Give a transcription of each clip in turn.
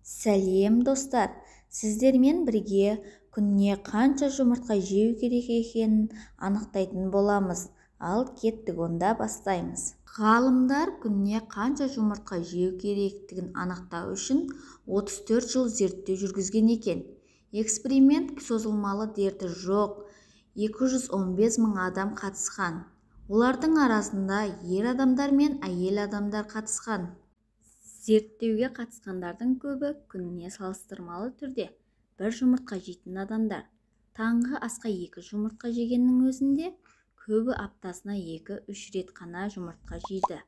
Сәлем, достар! Сіздермен бірге күніне қанша жұмыртқа жеу керек екенін анықтайтын боламыз. Ал кеттік онда, бастаймыз. Ғалымдар күніне қанша жұмыртқа жеу керектігін анықтау үшін 34 жыл зерттеу жүргізген екен. Экспериментке созылмалы дерті жоқ 215 мың адам қатысқан. Олардың арасында ер адамдар мен әйел адамдар қатысқан. Зерттеуге қатысқандардың көбі күніне салыстырмалы түрде бір жұмыртқа жейтін адамдар. Таңғы асқа екі жұмыртқа жегеннің өзінде көбі аптасына 2-3 рет қана жұмыртқа жейді.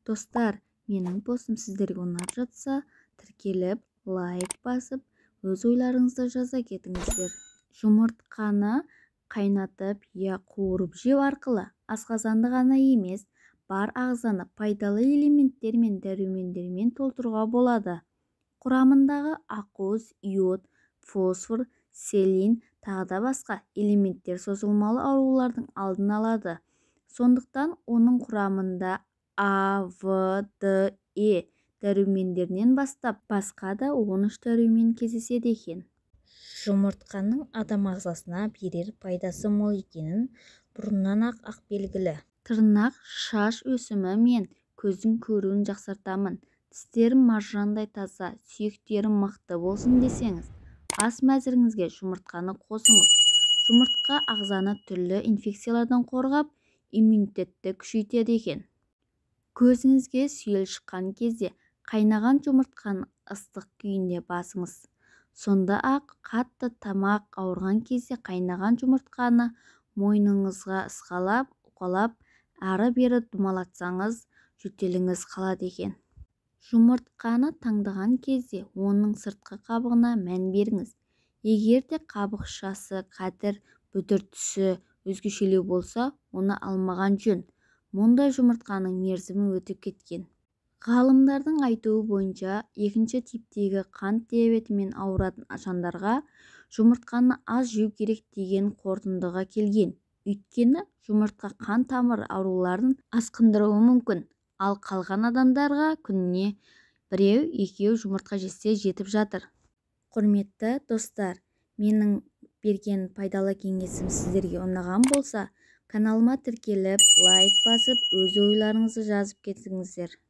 Достар, менің постым сіздерге ұнап жатса, тіркеліп, лайк басып, өз ойларыңызды жаза кетіңіздер. Жұмыртқаны қайнатып, я қуырып жеу арқылы асқазанды ғана емес, бар ағзаны пайдалы элементтер мен дәрумендермен толтыруға болады. Құрамындағы ақуыз, йод, фосфор, селен, тағы да басқа элементтер созылмалы аурулардың алдын алады. Сондықтан оның құрамында А, В, Д, Е дәрумендерінен бастап басқа да 13 дәрумен кездеседі екен. Жұмыртқаның адам ағзасына берер пайдасы мол екенін бұрыннан-ақ белгілі. Тырнақ, шаш өсімі мен көздің көруін жақсартамын, тістерім маржандай таза, сүйектерім мықты болсын десеңіз, ас мәзіріңізге жұмыртқаны қосыңыз. Жұмыртқа ағзаны түрлі инфекциялардан қорғап, иммунитетті күшейтеді екен. Көзіңізге сүйел шыққан кезде қайнаған жұмыртқаны ыстық күйінде басыңыз. Сондай-ақ қатты тамақ ауырған кезде қайнаған жұмыртқаны мойныңызға ысқалап, уқалап, ары-бері домалатсаңыз, жөтеліңіз қалады екен. Жұмыртқаны таңдаған кезде оның сыртқы қабығына мән беріңіз. Егер де қабықшасы кәдір-бүдір, түсі өзгешелеу болса, оны алмаған жөн. Мұндай жұмыртқаның мерзімі өтіп кеткен. Ғалымдардың айтуы бойынша, екінші типтегі қант диабетімен ауыратын жандарға жұмыртқаны аз жеу керек деген қорытындыға келген. Өйткені жұмыртқа қан тамыры ауруларын асқындыруы мүмкін. Ал қалған адамдарға күніне біреу-екеу жұмыртқа жесе жетіп жатыр. Құрметті достар, менің берген пайдалы кеңесім сіздерге ұнаған болса, каналыма тіркеліп, лайк басып, өз ойларыңызды жазып кетіңіздер.